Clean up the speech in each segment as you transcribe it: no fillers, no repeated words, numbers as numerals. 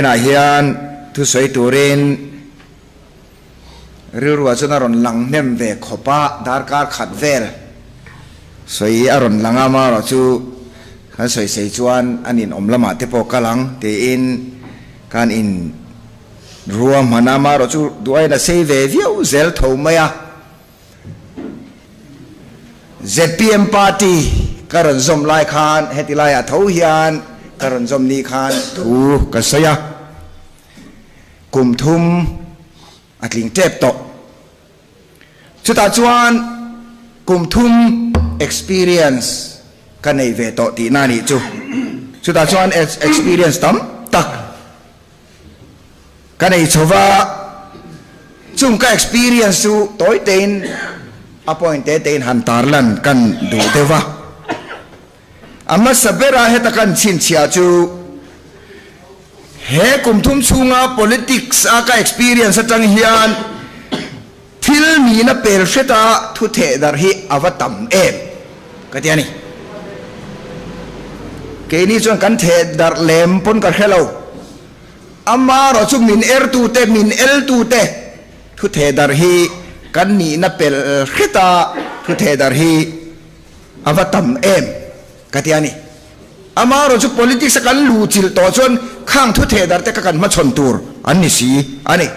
Vawiinah hian thusawi turin rilruah chuan a rawn lang hnem ve khawp a, darkar khat vel sawi a rawn lang a, amaherawh chu kan sawi sei chuan an inawm lamah te pawh kal ang tiin kan in ruahman a, amaherawh chu duh aiin a sei ve viau zel tho mai a. Zpm party ka rawn zawm lai khan heti laiah tho hian ka rawn zawm ni khan thu ka sawi a, kum thum a tling tep tawh. Chutah chuan kum thum experience ka nei ve tawh tihna a nih chu. Chutah chuan experience tam tak. Ka nei chho va, chung ka experience chu tawi tein a point te tein han tarlan kan duh deuh va. A hmasa bera heta kan chhinchhiah chu he kum thum chhunga politics a ka experience atang hian thil nihna pel hreta thu theh darh hi a va tam em ka ti a ni. Keini chuan kan theh darh lem pawn ka hre lo. Amaherawh chu min ertute, min eltute thu theh darh hi kan nihna pel hreta thu theh darh hi a va tam em ka ti a ni. Amaherawh chu politics a kan luhchilh tawh chuan khang thu theh darh te kha kan hmachhawn tur an ni si a ni.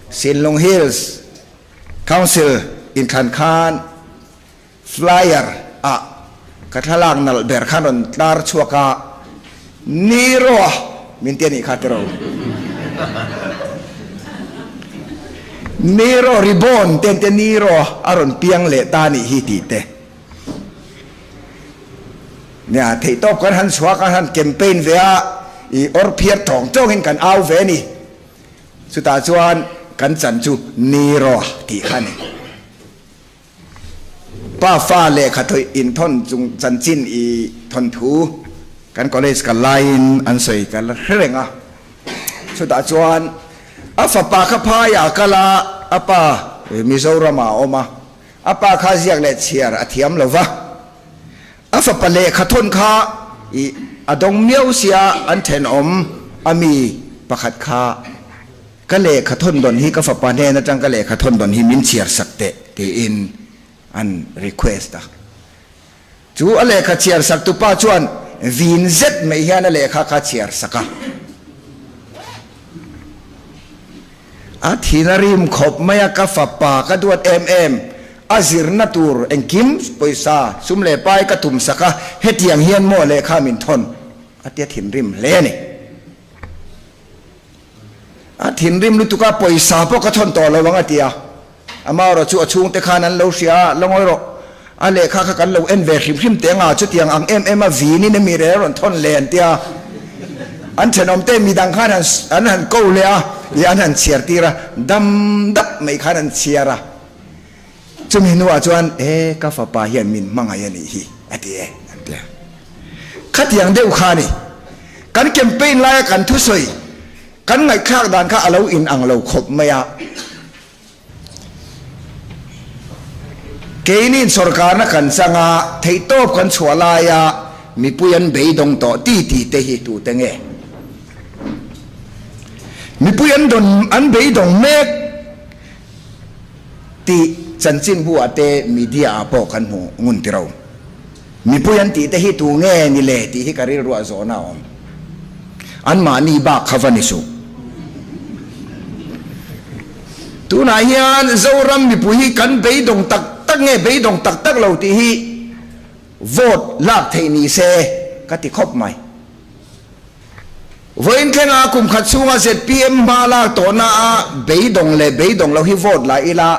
Sinlung Hills Council inthlan khan flyer ah ka thlalak nalh ber khan rawn tlar chhuak a, Ni rawh min ti a nih kha tiraw. Ni rawh ribbon te an tia ni rawh a rawn piang leh ta nih hi tih te. Nia, theihtawp kan han chhuak a, han campaign ve a, i awr phiar tawng tawngin kan au ve a ni. Chutah chuan kan chan chu ni rawh tih kha a ni. Pa fa lehkha thawih inthawn chung chanchin i thawnthu kan college kal laiin an sawi ka la hre reng a. Chutah chuan a fapa kha phaiah a kal a, a pa Mizoramah a awm a, a pa kha ziak leh chhiar a thiam lo va. A fapa lehkha thawn kha i a dawng miau sia an thenawm a mi pakhat kha ka lehkha thawn dawn hi ka fapa hnen atang ka lehkha thawn dawn hi min chhiar sak teh tiin an request a. Chu a lehkha chhiar sak tupa chuan vin zet mai hian a lehkha kha chhiar sak a. A thin a rim khawp mai a, ka fapa ka duat em em, a zirna tur engkim pawisa sum leh pai ka tum sak a, hetiang hian maw lehkha min thawn a tia thinrim hle a ni. A thinrim lutuk a, pawisa pawh ka thawn tawh lo ang a ti a, amaherawh chu a chhungte khan an lo hria a, la ngawi rawh, a lehkha kha kan lo en ve hrim hrim teh anga chutiang ang em em a vinin emi rel rawn thawn leh an tia, an thenawmte midang khan han an han ko leh a, ih an han chhiar tir a, dam dap mai khan an chhiar a, chumi hnuah chuan e ka fapa hian min hmangaih a nih hi a ti e an tia. Khatiang deuh kha a ni. Kan campaign laia kan thusawi kan ngaihthlak dan kha a lo inang lo khawp mai a. Keini'n sorkarna kan chang a, theihtawp kan chhuah laia mipui an beidawng tawh ti ti te hi tute nge? Mipui an dawn an beidawng mek tih chanchinbu-ah te media-ah pawh kan hmu ngun tiro. Mipui an tih te hi tu nge ni le tih hi ka rilruah zawhna a awm. Anmahni bak kha va ni suh. Tunah hian Zoram mipui hi kan beidawng tak tak nge beidawng tak tak lo tih hi vote lak theih ni se ka ti khawp mai. Vawiin thlenga kum khat chhunga zpm hma lak tawhna a beidawng leh beidawng lo hi vote la ila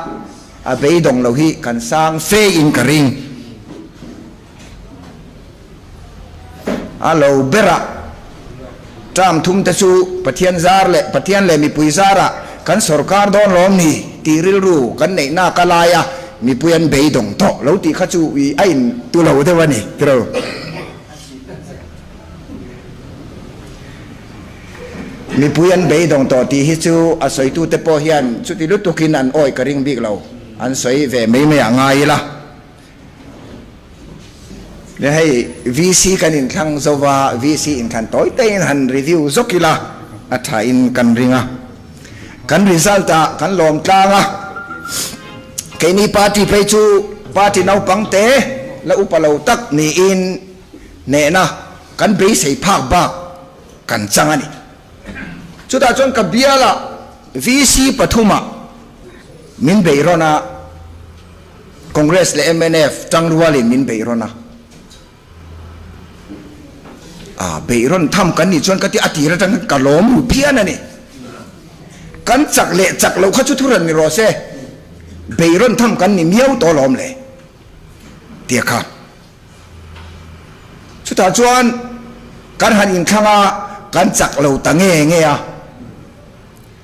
a beidawng lo hi kan sang fe in ka ring. A lo berah term thum te chu Pathian zar leh Pathian leh mipui zarah kan sorkar dawn lawm ni tih rilru kan neih nak a lai a, mipui an beidawng tawh lo tih kha chu i a in tu lo deuh a ni tiraw. Mipui an beidawng tawh tih hi chu a sawitute pawh hian chuti lutukin an awih ka ring bik lo, an sawi ve mai mai ah ngai ila. Nia hei VC kan inthlang zo va, VC inthlan tawi tawiin han review zawk ila a thain kan ring a. Kan result ah kan lawm tlang a, keini party phei chu party naupang te la upa lo tak niin hnehna kan beisei phak bak kan chang a ni. Chutah chuan ka bialah VC pathumah min beihrawn a. Congress leh mnf tangrualin min beihrawn a, ah beihrawn tham kan nih chuan ka ti a tir atang ka lawm ru phian a ni. Kan chak leh chak loh kha chu thuran ni rawh se, beihrawn tham kan ni miau tawh lawm le tia kha. Chutah chuan kan han inthlang a, kan chak lo ta nge nge a.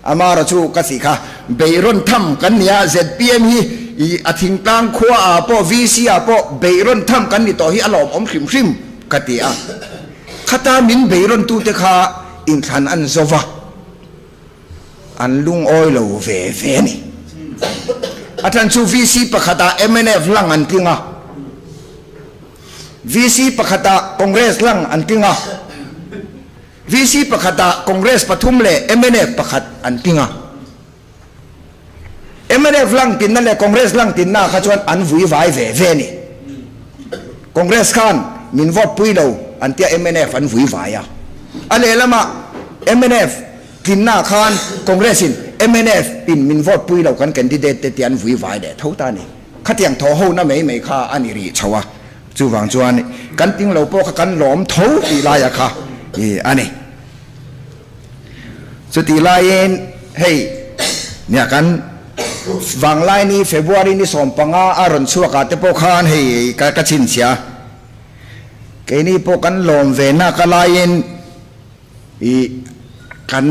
Amara chu ka tih kha beihrawn tham kan ni a, zpm hi i a thingtlang khua ah pawh VC ah pawh beihrawn tham kan ni tawh hi a lawmawm hrim hrim ka ti a. Khata min beihrawn tute kha inthlan an zo va, an lungawi lo ve ve a ni. A than chu VC pakhat ah mnf lang an tling a, VC pakhat ah Congress lang an tling a. VC pakhatah Congress pathum leh mnf pakhat an tling a. Mnf lang tinna leh Congress lang tinna kha chuan an vui vai ve ve a ni. Congress khan min vote pui lo an tia mnf an vui vai a. A lehlamah mnf tlinna khan Congress in mnf in min vote pui lo kan candidate te tia an vui vai leh tho ta a ni. Khatiang thaw hona mai mai kha a ni rih chho a. Chuvang chuan kan ting lo pawh kha kan lawm tho tih laia kha i a ni. Chutih laiin hei nia kan vanglai ni February ni 15 a rawn chhuak ah te pawh khan hei ka ka chhinchhiah a. Keini pawh kan lawm ve nak a laiin i kan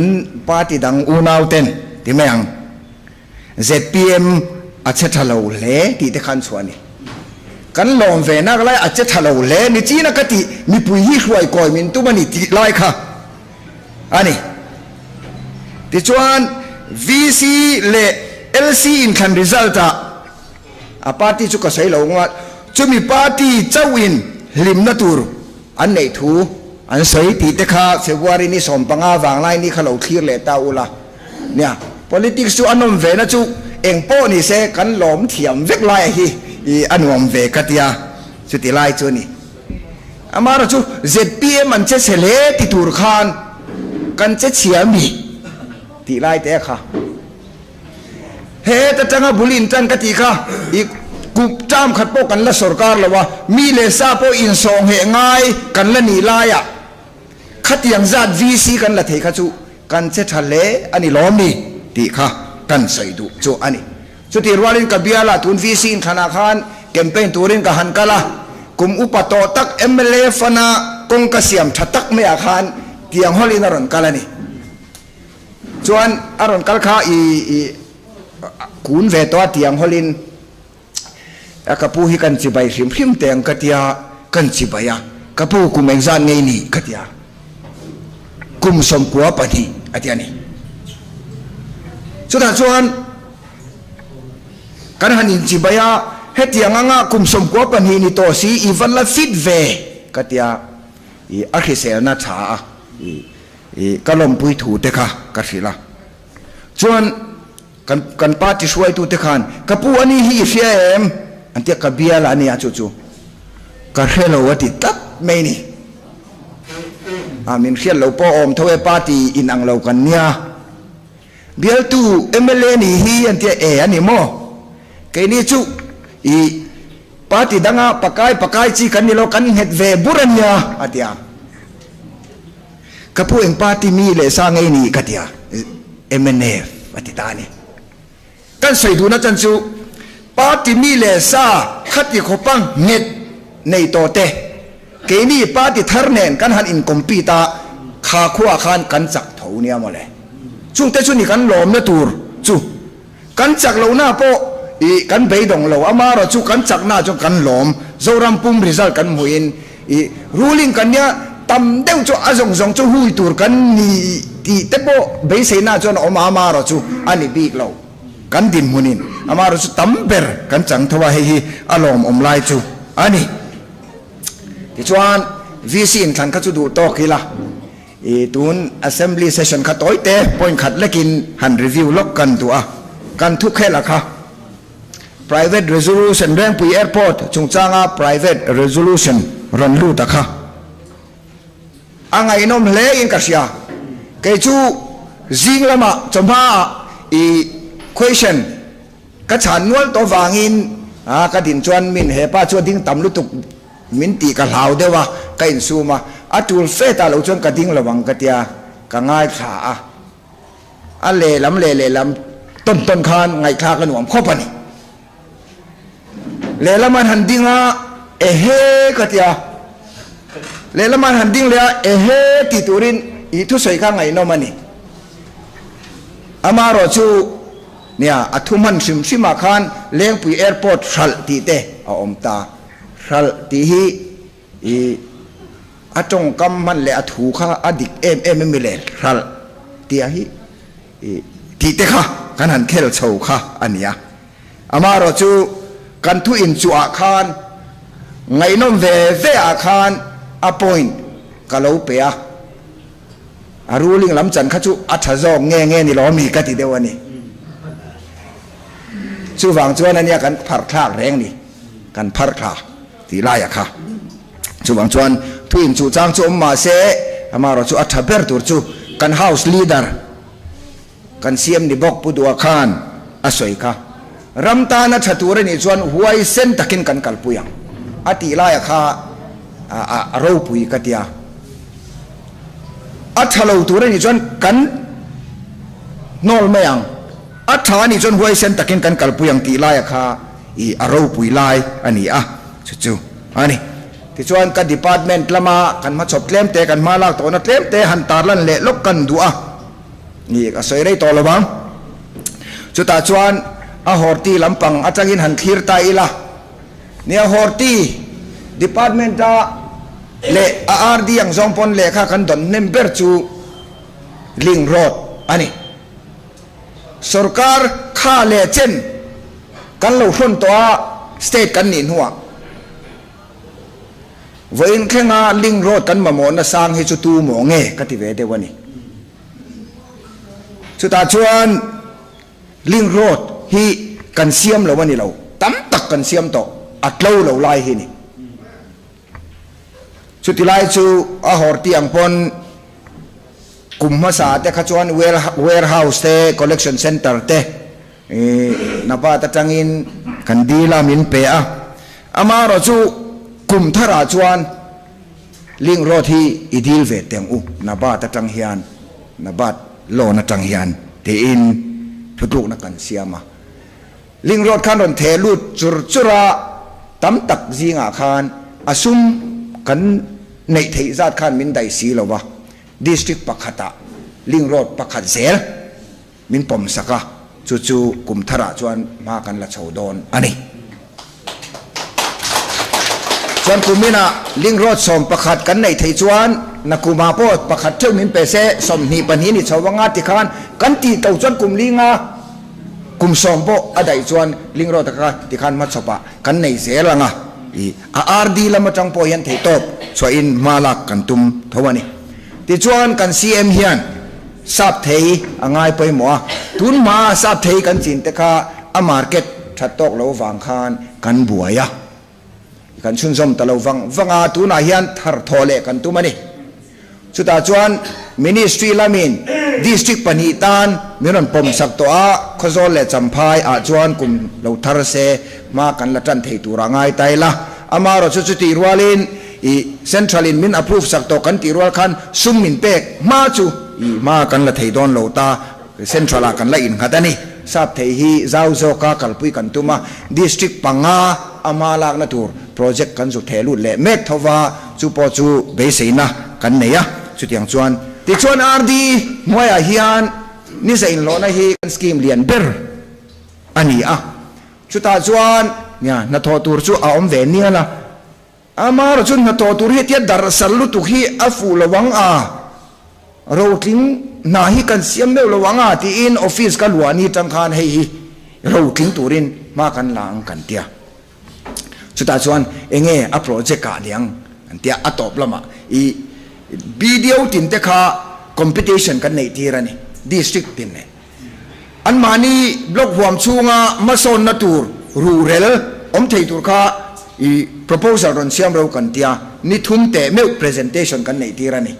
party dang unau ten ti mai ang. Zpm a che tha lo hle tih te khan chhuah a ni. Kan lawm ve nak lai a che tha lo hle ni chin a ka tih mipui hi hruai kawi min tum a ni tih lai kha a ni. Tichuan VC leh LC inthlan result ah a party chu ka sawi lo ngawt, chumi party chauhin hlimna tur an neih thu an sawi tih te kha February ni 15 vanglai ni kha lo thlir leh ta ula. Nia, politics chu a nawm ve na chu eng pawh ni se kan lawm thiam vek lai a hi i a nuam ve ka tia, chuti lai chu a ni. Amaherawh chu zpm an che chhe hle ti tur khan kan che chhia mi tih lai te kha. He ta tanga bul in tan ka tih kha i kup term khat pawh kan la sorkar lo a, mi leh sa pawh insawhngheh ngai kan la nih laiah Khatiang zat VC kan la thei kha chu kan che tha hle a ni lawm ni tih kha kan sawi duh chu a ni. Chutih rualin ka bialah tun VC inthlanah khan campaign turin ka han kal a, kum upa tawh tak mla fana kawng ka siam tha tak maiah khan tiang hawlin a rawn kal a ni. Chuan a rawn kal kha i i kun ve tawh a tiang hawlin. A ka pu hi kan chibai hrim hrim teh ang ka tia, kan chibai a, ka pu kum engzat ngei ni ka tia, kum 92 a ti a ni. Chutah chuan kan han inchibai a, hetiang anga kum 92 ni tawh si i va la fit ve ka tia, i a hriselna tha a, i ka lawmpui thu te kha ka hrilh a. Chuan Kan kan party hruaitute khan, Ka pu a ni hi i hria em? an ti a, ka bial a nia chu chu ka hre lo a ti tlat mai ni. A min hriat lo pawh awm tho e, party inang lo kan nia. Bialtu mla ni hi an ti a, e a ni maw? Keini chu i party danga pakai pakai chi kan ni lo, kan nghet ve bur a nia a ti a. Ka pu eng party mi leh sa ngei ni ka ti a, mnf a ti ta a ni. Kan sawi duhna chan chu party mi leh sa khati khawpa nghet nei tawh te, keini party thar nen kan han in compete a, kha khuaah khan kan chak tho nia mawle. Chungte chu ni kan lawmna tur chu kan chak lohna pawh i kan beidawng lo, amaherawh chu kan chakna chuan kan lawm, Zoram pum result kan hmuhin I ruling kan nia tam deuh chu a zawng zawng chu hui tur kan ni tih te pawh beiseina chuan a awm a, amaherawh chu a ni bik lo. Kan dinhmunin amaherawh chu tam ber kan chang tho a, hei hi a lawmawm lai chu a ni. Tichuan, VC inthlan kha chu duh tawk ila, i tun Assembly session kha tawi te point khat lekin han review lawk kan duh a, kan thu khel a kha. Private Resolution Rengpui Airport chungchanga Private Resolution rawn lut a kha. A ngaihnawm hle in ka hria. Kei chu zing lamah chawhma ah i question ka chhan nual tawh vangin a ka din chuan min hepa chu a ding tam lutuk min tih ka hlau deuh a, ka insum a, a tul fe ta lo chuan ka ding lo ang ka tia, ka ngaithla a. A lehlam leh lehlam tawn tawn khan ngaihthlak a nuam khawp a ni. Lehlam an han ding a, Ehe ka ti a. Lehlam an han ding leh a, Ehe ti turin i thusawi kha ngaihnawm a ni. Amaherawh chu nia a thu hman hrim hrimah khan Lengpui Airport hralh tih te a awm ta. Hralh tih hi i a tawngkam hman leh a thu kha a dik em em em le hralh tih hi i tih te kha kan han khel chho kha a ni a. Amaherawh chu kan thu inchuah khan ngaihnawm ve ve ah khan a point ka lo pe a, a ruling lam chan kha chu a tha zawk nge nge ni lo mi ka ti deuh a ni. Chuvang chuan ania kan pharh thlak reng ni, kan pharh thla tih laia kha. Chuvang chuan thu inchuh chang chu awm mah se amaherawh chu a tha ber tur chu kan house leader, Kan siam ni bawk Pu Dua khan a sawi kha. Ram tana tha tur a nih chuan huaisen takin kan kalpui ang a tih laia kha a ropui ka tia. A tha lo tur a nih chuan kan hnawl mai ang, a tha a nih chuan huaisen takin kan kalpui ang tih laia kha i a ropui lai a ni a, chu chu a ni. Tichuan ka department lama kan hmachhawp tlem te, kan hma lak tawhna tlem te han tarlan leh lawk kan duh a. Ni, ka sawi rei tawh lo vang. Chutah chuan a Horti lampang atangin han thlir ta ila. Nia, Horti Department-a leh a RD ang zawng pawn lehkha kan dawn hnem ber chu Link Road a ni. Sorkar kha leh chen kan lo hrawn tawh a, state kan nih hnuah. Vawiin thlenga link road kan mamawhna sang hi chu tu maw nge ka ti ve deuh a ni. Chutah chuan link road hi kan siam lo a ni lo, tam tak kan siam tawh, a tlo lo lai hi ni. Chuti lai chu a hawrti ang pawn kum hmasa te kha chuan warehouse te, collection centre te, Nabat atangin kan dil a, min pe a. Amaherawh chu kum tharah chuan link road hi i dil ve teng u, Nabat atang hian, Nabat loan atang hian tiin thutlukna kan siam a. Link road khan rawn theh lut chur chur a, tam tak zingah khan a sum kan neih theih zat khan min daih si lo va, district pakhatah link road pakhat zel Min pawm sak a, chu chu kum tharah chuan hma kan la chho dawn a ni. Chuan kuminah link road 11 kan neih theih chuan nakumah pawh pakhat theuh min pe se, 22 ni chho anga tikhan kan tih to chuan kum linga kum sawm pawh a daih chuan link road kha tikhan hmachhawpah kan nei zel anga i a RD lam atang pawh hian theihtawp chhuahin hma lak kan tum tho a ni. Tichuan kan CM hian Sap thei a ngai pawimawh a, tun hmaa sap thei kan chin te kha a market that tawk lo vang khan kan buai a, kan chhunzawm ta lo vang vang a, tunah hian thar thawh leh kan tum a ni. Chutah chuan Ministry lamin District pahnih tan min rawn pawm sak tawh a, Khawzawl leh Champhai ah chuan kum lo thar se hma kan la tan thei tur a ngai ta ila, amaherawh chu chutih rualin I Central in min approve sak tawh kan tih rual khan sum min pek hma chu i hma kan la thei dawn lo ta, Central ah kan la innghat a ni. Sap thei hi zau zawka kalpui kan tum a, District panga a hma lakna tur project kan zu theh lut leh mek tho va, chu pawh chu beiseina kan nei a, chutiang chuan. Tichuan RD hnuaiah hian ni zainhlawhna hi kan scheme lian ber a ni a, chutah chuan nia hnathawh tur chu a awm ve nial a. Amara chu hnathawh tur hi tia darh sar lutuk hi a fuh lo ang a, rotling hna hi kan siam meuh lo ang a tiin office ka luah ni tang khan hei hi rotling turin hma kan la ang kan tia. Chutah chuan enge a project ah niang? an tia a tawp lamah i BDO tin te kha competition kan neih tir a ni district tin nen. Anmahni block huam chhunga hmasawnna tur ruhrel awm thei tur kha i proposal rawn siam ro kan tia ni thum teh meuh presentation kan neih tir a ni.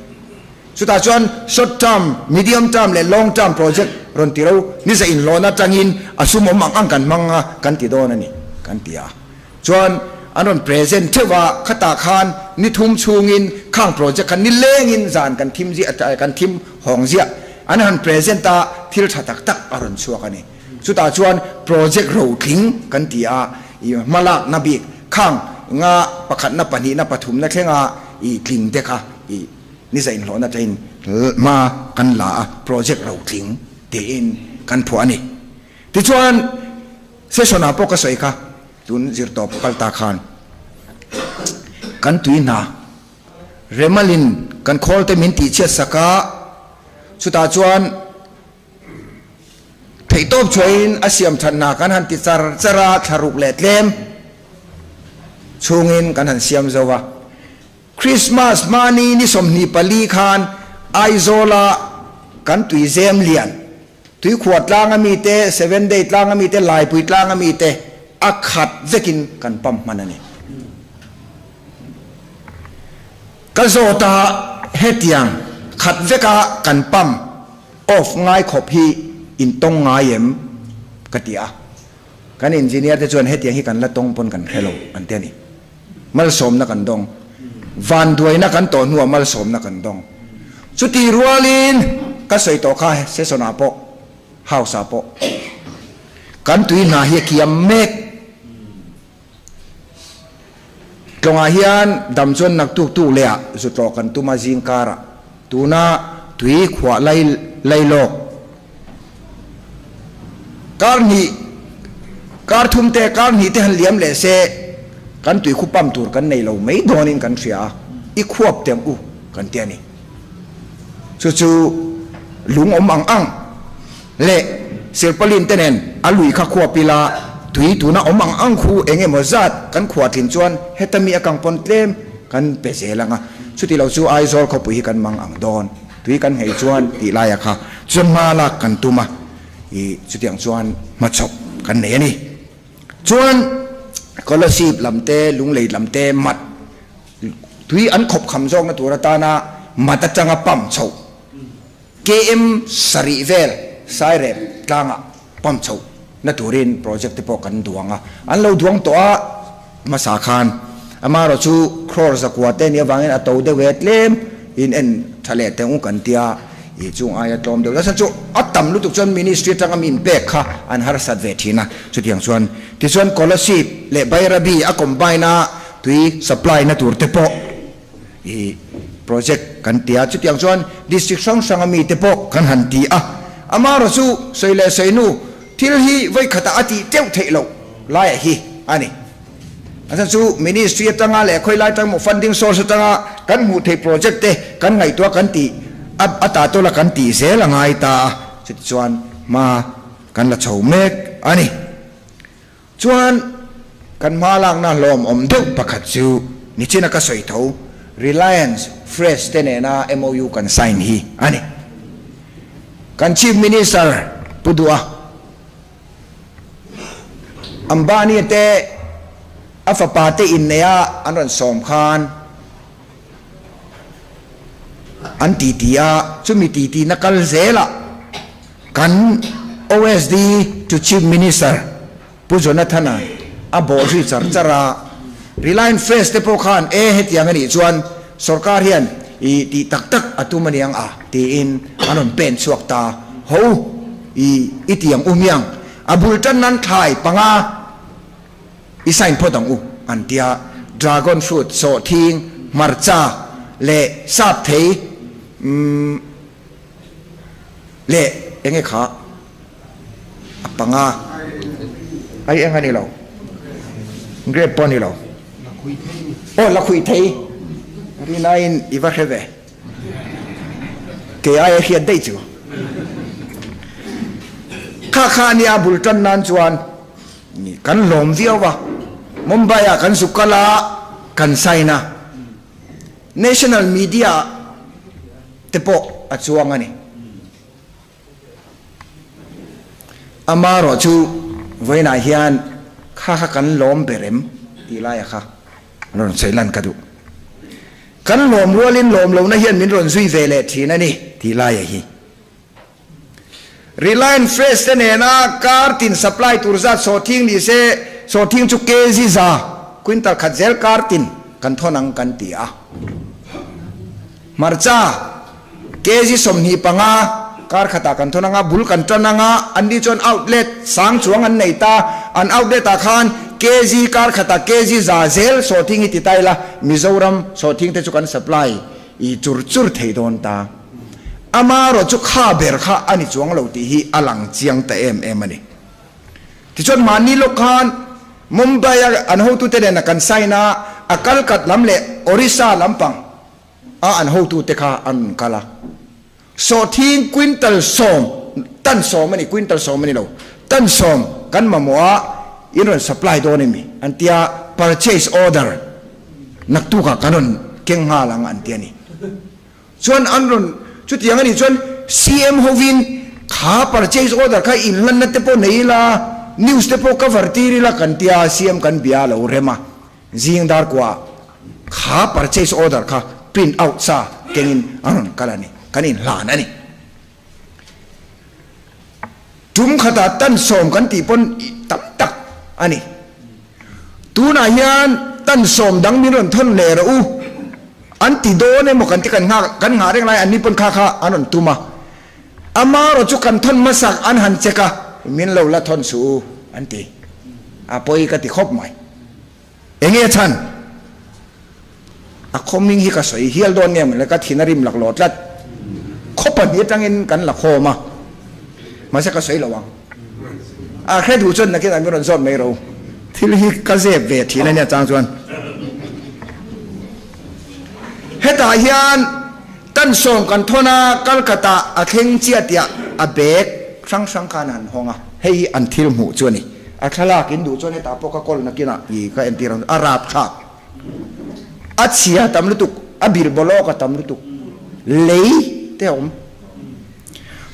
Chutah chuan short term, medium term leh long term project rawn ti ro ni za inhlawhna atangin a sum awm ang ang kan hmang a kan ti dawn a ni kan ti a. Chuan an rawn present theuh a, khatah khan ni thum chhungin khang project kha nilengin zan kan thim ziah kan thim hawng ziah an han present a, thil tha tak tak a rawn chhuak a ni. Chutah chuan project rotling kan ti a, i hmalakna bik khang nga pakhatna pahnihna pathumna thlenga i tling te kha i ni za inhlawhna tain hma kan la a, project rotling tiin kan phuah a ni. Tichuan session ah pawh ka sawi kha tun zirtawp kal ta khan kan tui hna Remalin kan khawl te min tihchhiat sak a, chutah chuan theihtawp chhuahin a siam that hna kan han ti char char a, thlaruk leh tlem chhungin kan han siam zo a. Christmas hmani ni 24 khan Aizawla kan tuizem lian Tuikhuah tlanga mite, Seven Day tlanga mite, Laipui tlanga mite a khat vekin kan pump hman a ni. Ka zawt a, hetiang khat veka kan pump off ngai khawp hi in tawng ngai em? ka ti a. Kan engineer te chuan hetiang hi kan la tawng pawn kan hre lo an ti a ni. Malsawmna kan dawng. Vanduaina kan tawh hnuah malsawmna kan dawng. Chuti rualin ka sawi tawh kha session ah pawh, house ah pawh kan tui hna hi a kiam mek. Tlawngah hian dam chuan naktuk tuk leh ah zu tlawh kan tum a zing karah tuna tui khuah lai lai lawk Kar hnih, kar thum te, kar hnih te han liam leh se, kan tui khu pump tur kan nei lo mai dawnin kan hria a, i khuap teng u kan ti a ni. Chu chu lung awm ang ang leh silpalin te nen a lui kha khuap ila, tui tuna awm ang ang khu eng emaw zat kan khuah tlin chuan heta mi a kang pawn tlem kan pe zel ang a, chuti lo chu Aizawl khawpui hi kan mang ang dawn. Tui kan nghei chuan tih laia kha chuan hma lak kan tum a, i chutiang chuan hmachhawp kan nei a ni. Chuan Kolasib lam te, Lunglei lam te mat tui an khawp kham zawkna tur atana mat atanga pump chhoh KM sarih vel Sairep tlangah pump chhoh na turin project te pawh kan duang a, an lo duang tawh a hmasa khan amaherawh chu crore zakua te nih avangin a to deuh e tlem in en tha leh teh u kan tia ih chung aia tlawm deuh nasa chu a tam lutuk chuan ministry atanga min pek kha an harsat ve thin a, chutiang chuan tichuan Kolasib leh Bairabi a combine a tui supply na tur te pawh I project kan ti a, chutiang chuan district hrang hrang a mite pawh kan han ti a, amaherawh chu sawi leh sawi nu thil hi vawi khatah a tih teuh theih loh laiah hi a ni. A chhan chu ministry atanga leh khawi lai atang emaw funding source atanga kan hmuh theih project te kan ngaihtuah kan tih a a ta tawla kan tih zel a ngai ta a, chutichuan hma kan la chho mek a ni. Chuan kan hma lakna hlawm awm deuh pakhat chu nichina ka sawi tho Reliance Fresh te nena MOU kan sign hi a ni. Kan Chief Minister Pu Duha Ambani te a fapa te inneia an rawn sawm khan an titi a, chumi titi na kal zelah kan OSD to Chief Minister Pu Jonathan-a a bawh zui char char a, Reliance Fresh te pawh khan e hetiang a nih chuan sorkar hian i tih tak tak a tum aniang a tiin an rawn pen chhuak ta ho i i ti ang u miang a bul tan nan thlai panga I sign phawt ang u an tia, dragon fruit, sawhthing, hmarcha leh sap thei umm leh enge kha a panga ai eng a ni lo, grape pawh a ni lo, aw lakhuih thei rinaiin i va hre ve. Kei aia hriat daih chu. Kha kha a nia bul tan nan chuan kan lawm viau a, Mumbai ah kan zuk kal a, kan sign a. National media te pawh a chuang a ni. Amarawh chu vawiinah hian kha kha kan lawm ber em tih laia kha rawn sawi lan ka duh. Kan lawm rualin lawm lohna hian min rawn zui ve leh thin a ni tih laia hi. Reliance Fresh te nena kar tin supply tur zat sawhthing ni se, sawhthing chu kg za, quintal khat zel kar tin kan thawn ang kan ti a. Hmarcha kg 25 kar khatah kan thawn ang a, bul kan tan ang a, an ni chuan outlet sang chuang an nei ta, an outlet ah khan kg kar khatah kg za zel sawhthing hi ti ta ila, Mizoram sawhthing te chu kan supply i chur chur thei dawn ta. Amarawh chu kha ber kha a ni chuang lo tih hi a lang chiang ta em em a ni. Tichuan mahni lawk khan Mumbai-a an hotute nena kan sign a, a Kalkat lam leh Orissa lampang a an hotute kha an rawn kal a. Sawhthing quintal sawm, tan sawm a ni, quintal sawm a ni lo, tan sawm kan mamawh a, in rawn supply dawn em ni? An tia, purchase order naktukah kan rawn keng nghal ang an ti a ni. Chuan an rawn chutiang a nih chuan CM hovin kha purchase order kha inlanna te pawh nei ila, news te pawh cover tir ila kan tia CM kan bia a lo rem a, zing dar kuah kha purchase order kha print out sa kengin an rawn kal a ni, kan inhlan a ni. Tum khatah tan sawm kan tih pawn tam tak a ni. Tunah hian tan sawm dang min rawn thawn leh rawh u an ti dawn emaw kan ti kan nghak kan nghah reng lai an ni pawn kha kha an rawn tum a. Amarawh chu kan thawn hmasak an han check a, min lo la thawn suh u an ti. A pawi ka ti khawp mai. Enge a chhan? A khaw hming hi ka sawi hial dawn nge mawle, ka thin a rim laklawh tlat. Khaw pahnih atangin kan la khawm a, mahse ka sawi lo ang. A hre duh chuan nakin ah min rawn zawt mai ro. Thil hi ka zep ve thin a nia chang chuan. Hetah hian tan sawm kan thawn a, Kalkata a thleng chiah tiah a bag hrang hrang khan a han hawng a, hei hi an thil hmuh chu a ni. A thlalak in duh chuan hetah pawh ka kawl nakinah i ka entir ang a rapthlak. A chhia tam lutuk, a bir bawlawk a tam lutuk, lei te a awm.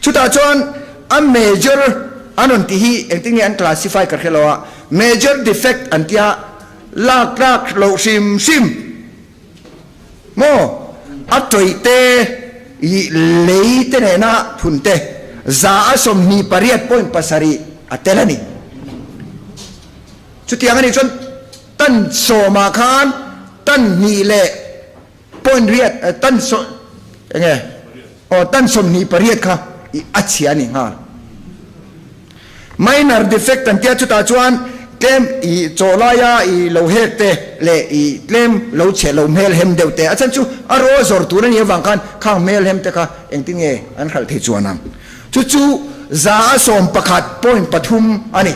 Chutah chuan a major an rawn tih hi engtin nge an classify ka hre lo a, major defect an tia lak tlak loh hrim hrim maw a tawih te i lei te nena phun te 128.7 a tel a ni. Chutiang a nih chuan tan sawmah khan tan hnih leh point riat tan saw enge aw tan 28 kha i a chhia a ni nghal. Minor defect an tia chutah chuan tlem i chaw laia i lo hek te leh i tlem lo chhe lo hmel hem deuh te a chhan chu a raw zawr tur a nih avang khan khang hmel hem te kha engtin nge an hralh thei chuan ang. Chu chu 111.3 a ni.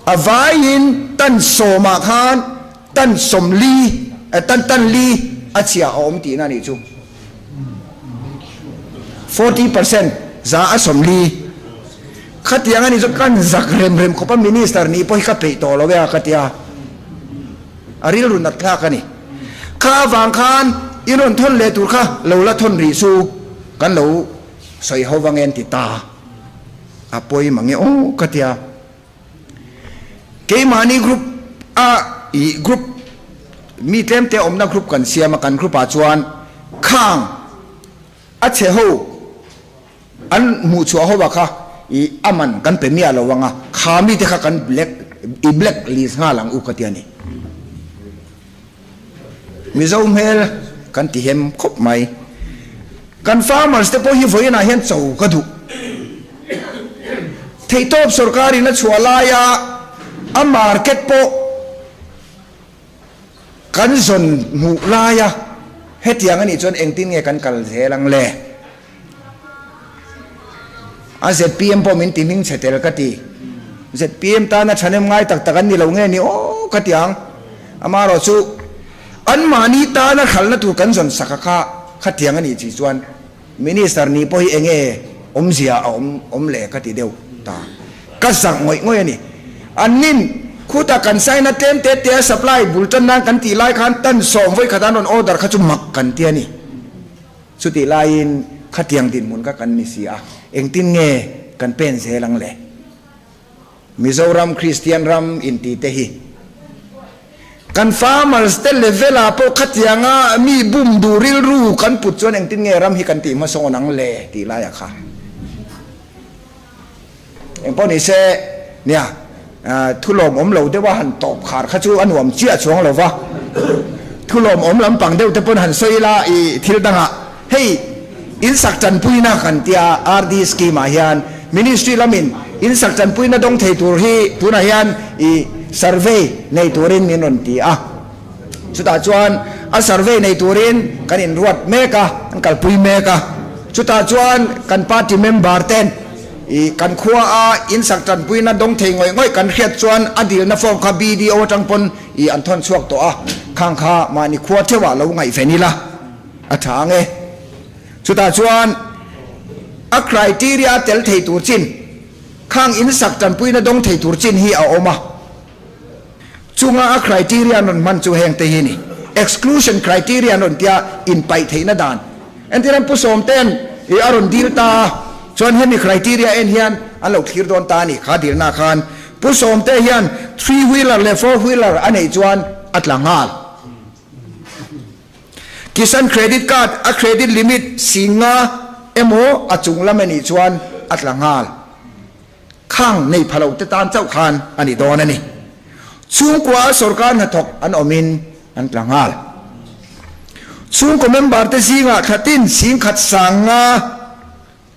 A vaiin tan sawmah khan tan sawmli, tan tan li a chhia a awm tihna a nih chu. 40% 40%. Khatiang a nih chu kan zak rem rem khawp a, Minister nih pawh hi ka peih tawh lo e a ka tia. A rilru nat thlak a ni. Kha avang khan in rawn thawn leh tur kha lo la thawn rih chu kan lo sawi ho vang e an ti ta. A pawi mang e aw ka tia. Keimahni group a ih group mi tlem te awmna group kan siam a kan group ah chuan khang a chhe ho an hmuh chhuah ho ah kha ih a man kan pe miah lo ang a kha mi te kha kan black i black list nghal ang u ka tia ni. Mizo hmel kan ti hem khawp mai. Kan farmers te pawh hi vawiinah hian cho ka duh. Theihtawp sorkarin a chhuah laia a market pawh kan zawn hmuh laia hetiang a nih chuan engtin nge kan kal zel ang le? A zpm pawh min ti hming chhe tel ka ti. Zpm tana thahnem ngai tak tak an ni lo nge ni aw ka ti ang. Amaherawh chu anmahni tana hralhna tur kan zawn sak a kha khatiang a nih chi chuan Minister nih pawh hi enge awmzia a awm awm le ka ti deuh ta. Ka zak ngawih ngawih a ni. An nin. Khutah kan sign a tlem te te a supply bul tan nan kan tih lai khan tan sawm vawi khat an rawn order kha chu mak kan ti a ni. Chutih laiin khatiang dinhmun kha kan ni si a, engtin nge kan pen zel ang le? Mizoram Kristian ram inti te hi kan farmers te level ah pawh khatianga mi bum duh rilru kan put chuan engtin nge ram hi kan tih hmasawn ang le tih laiah kha engpawh ni se nia thu lawmawm lo deuha han tawp khar kha chu a nuam chiah chuang lo va, thu lawmawm lampang deuh te pawn han sawi ila i thil dangah hei insak tanpuina kan tia RD scheme ah hian ministry lamin insak tanpuina dawng thei tur hi tunah hian i survey nei turin min rawn ti a, chutah chuan a survey nei turin kan inruat mek a, kan kalpui mek a, chutah chuan kan party member ten. I kan khua a insak tanpuina dawng thei ngawih ngawih kan hriat chuan a dilna form kha BDO atang pawn i an thawn chhuak tawh a, khang kha mahni khua theuh ah lo ngaihven ila a tha ang e. Chutah chuan a criteria tel thei tur chin, khang insak tanpuina dawng thei tur chin hi a awm a. Chunga a criteria an rawn hman chu heng te hi a ni, Exclusion criteria an rawn tia inpaih theihna dan. Entir an Pu Sawmte'n i a rawn dil ta a, chuan hemi criteria en hian an lo thlir dawn ta a ni. Kha dilna khan Pu Sawmte hian three wheeler leh four wheeler a neih chuan a tla nghal. Kisan credit card a credit limit singa emaw a chung lam a nih chuan a tla nghal. Khang nei pha lo te tan chauh khan a ni dawn a ni. Chhungkua a sorkar hnathawk an awmin an tla nghal. Chhungkaw member te zingah thlatin singkhat sanga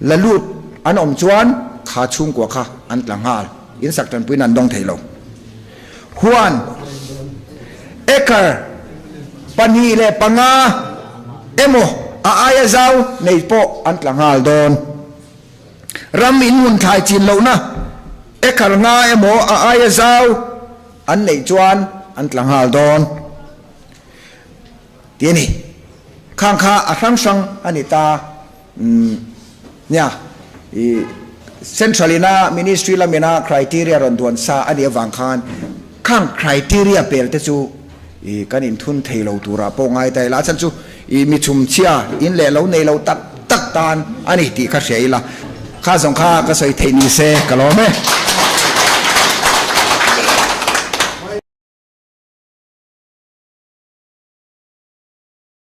la lut an awm chuan kha chhungkua kha an tla nghal. Insak tanpuiin an dawng thei lo. Huan acre 2.5 emaw a aia zau nei pawh an tla nghal dawn. Ram in hmun thlai chin lohna acre nga emaw a aia zau an neih chuan an tla nghal dawn tih a ni. Khang kha a hrang hrang a ni ta. Umm nia i Central ina Ministry lamina criteria rawn duan sa a nih avang khan khang criteria pel te chu i kan inthun thei lo turah pawh ngai ta ila a chhan chu I mi chhumchhia in leh lo nei lo tak tak tan a ni tih kha hria ila, kha zawng kha ka sawi theih ni se ka lawm e.